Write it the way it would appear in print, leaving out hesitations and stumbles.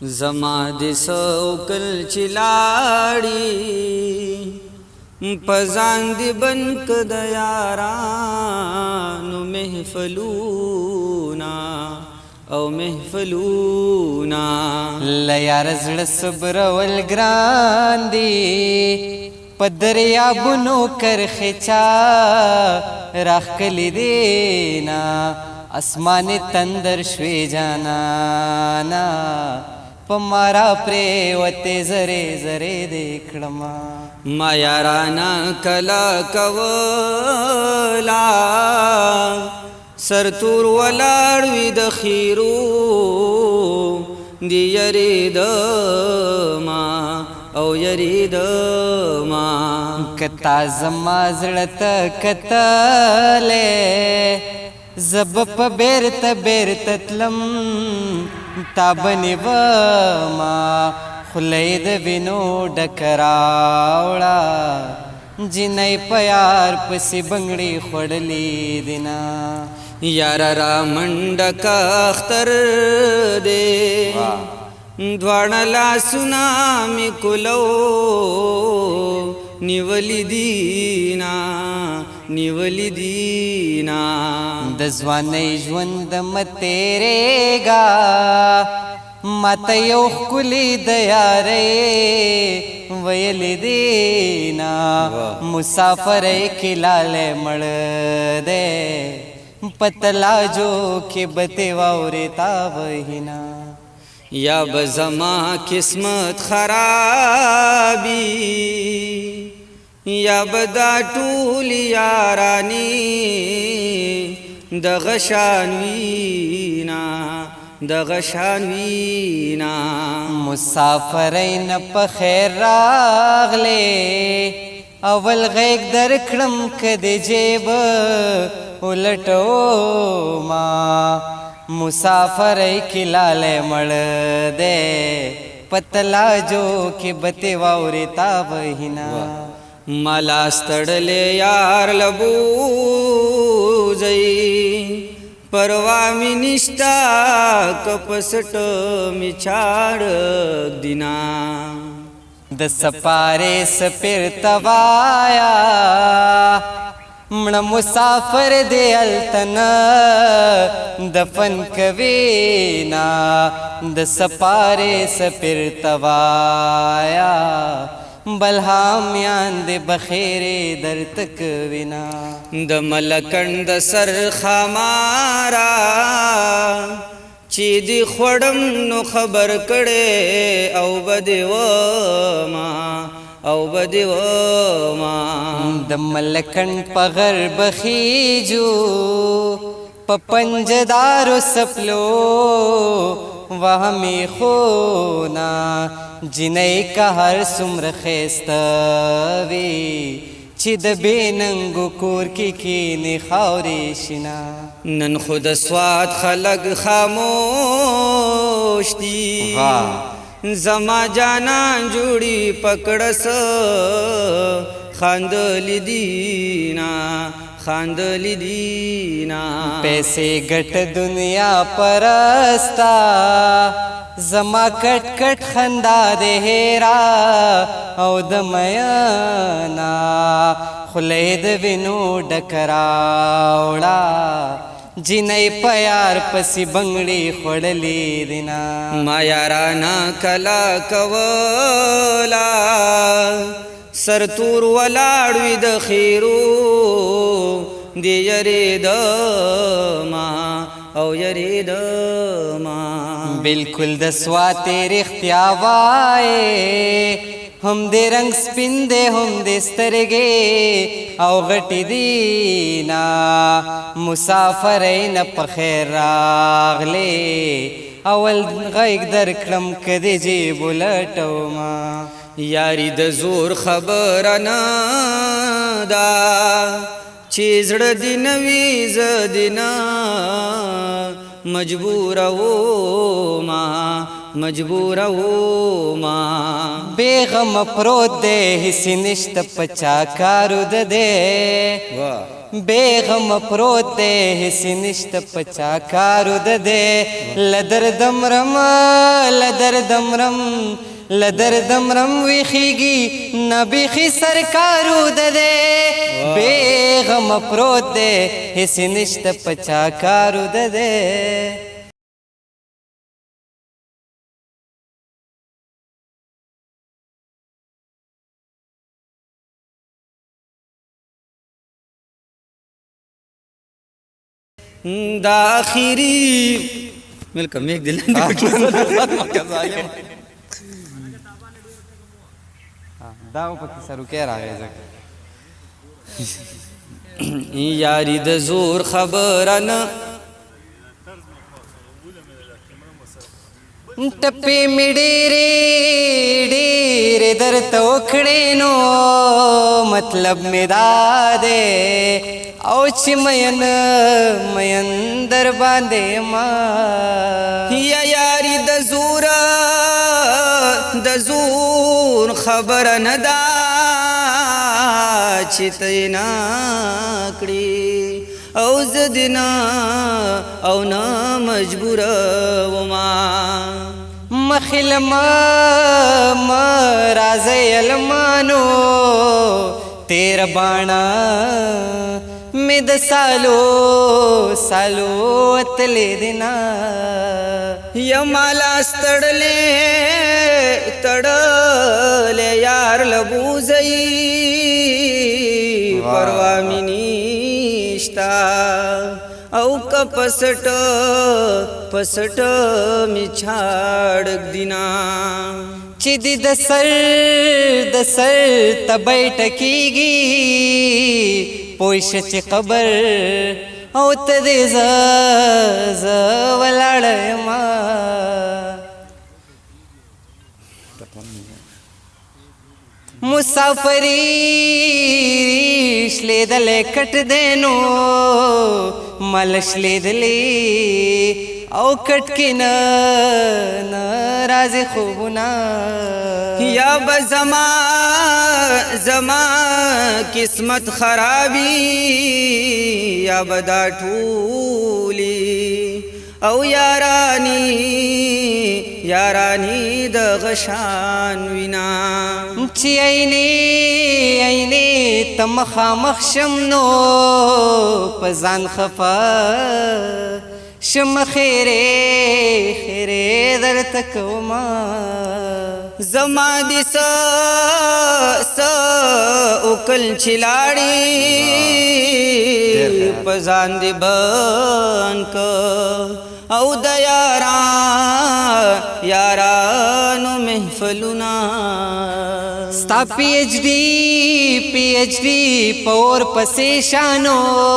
زما د سوکل چلاړي پزان دی بن ک د یارانو محفلونا او محفلونا. لیار زړه صبر ول ګران دی، په دریابونو کرخه چا راخلی دینا، اسمان تندر شوي جانا نا، په مارا پرې وته زره زره دې کړما. ما یارانا کلا کولا، سرتور ولاړ وی د خیرو دی یرید ما او یرید ما. کتا زما زړه ته کتلې، زب په بیرته بیرته تلم تا بنی و ما، خلی د وینو ډکراوړه، جنۍ په یار پسې بنګړي خوړلې دینا. یار را منډه کاختر دے، دواړه لاسونه می کولو نیولی دینا، نیولی دینا. د ځوانۍ ژوند متېرېږه، ماته یو ښکلي د یارۍ ویلي دینا، مسافرۍ کې لالی مړ دی، پتلاجو کې بتې واورې تا وهینا. یا بزما قسمت خرابي، یا بدا ټول یارانی د غشان وینا، د غشان وینا. مسافرین په خیر راغلې، اول غیږ درکړم که د جیب ولټو ما، مسافرۍ کې لالی مړ دی، پتلاجو کې بتې واورې تا وهینا. مالا ستړلې یار لبوځي، پروا می نشتا کپسټ می چاړ دینا. د سپاره سپیر توایا، مړ مسافر دی التن دفن کوي نا، د سپاره سپیر توایا، بلهامیان د بخیره در تک وینا. د ملکند سر خمارا چې دی خړم نو خبر کړي او بدی و ما، او بدی و ما. د ملکند په غرب خیجو، په پنجدارو سپلو وهمي خونا، جنۍ که هر څومره ښایسته وي، چې د بېننګو کور کې کښېني خاورې شینا. نن خو د سوات خلک خاموش دي، زما جانان جوړي پکړس خاندلی دینا، خاندلی دینا. پیسې ګټ دنیا پرستا، زما کټ کټ خندا دې هیرا او د میانا، خولې د وینو ډکراوړه، جنۍ په یار پسې بنګړي خوړلې دینا. ما یارانا کلا کولا، سرتور ولاړ وي د خیرو دی یرید ما او یرید ما. بالکل د سواتې رښتیا وایې، هم دې رنګ سپین دی هم دې سترګې او غټې دي نا، مسافرۍ نه په خیر راغلې، اول غیږ درکړم که دې جیب ولټومه. یاری د زور خبره نه ده چې زړه دې نه وي، زه دې نه مجبور ومه، مجبور ومه. بېغمه پروت دی، هیڅ نشته په چا کارو د دی، بیغم پروت دی، هیڅ نشته په چا کارو د دی. لدر دمرم، لدر دمرم، لدر دمرم ویخیږي نبیخي سرکارو د دی. بیغم پروت دی، هیڅ نشته په چا کارو د دی. دا اخیری ملک میک دل دا په سرو کې راغی ځکه. یاری د زور خبره نه. ټپې مې ډېرې ډېرې درته وکړې، نو مطلب مې دا دی او چې مین مین در باندې ما. یا یاری د زور، د زور خبره نه ده چې ته نه کړې او زه دې نه او نه مجبور وما. مخې ما ما راځي المانو تیر باڼه مې د سالو سالو تلې دینا. یمالا ستړلې تړلې یار لبوزي، پروا مې نشتا او که پسټ پسټ می چھاړک دینا. چې دې د سر، د سر تبې ټکیږي، پوښ چې قبر او ته دې ز ز ولاړ ما. مسافری شلیدلې کټ دینو مل شلیدلې او کټ کې نه نه راځي خوبونه. یا بزما زما قسمت خرابي، یا بدا ټولی او یارانی یارانی د غشان وینا. چې عینې عینې ته مخامخ شم نو په ځان خفه شم، خیرې خیرې درته کومه. زما دې س س وکل چې لاړې په ځان دې بند ک او د یارا یارانو محفلونه. ستا پی ایچ ډي، پی ایچ ډي پور پسې شانو.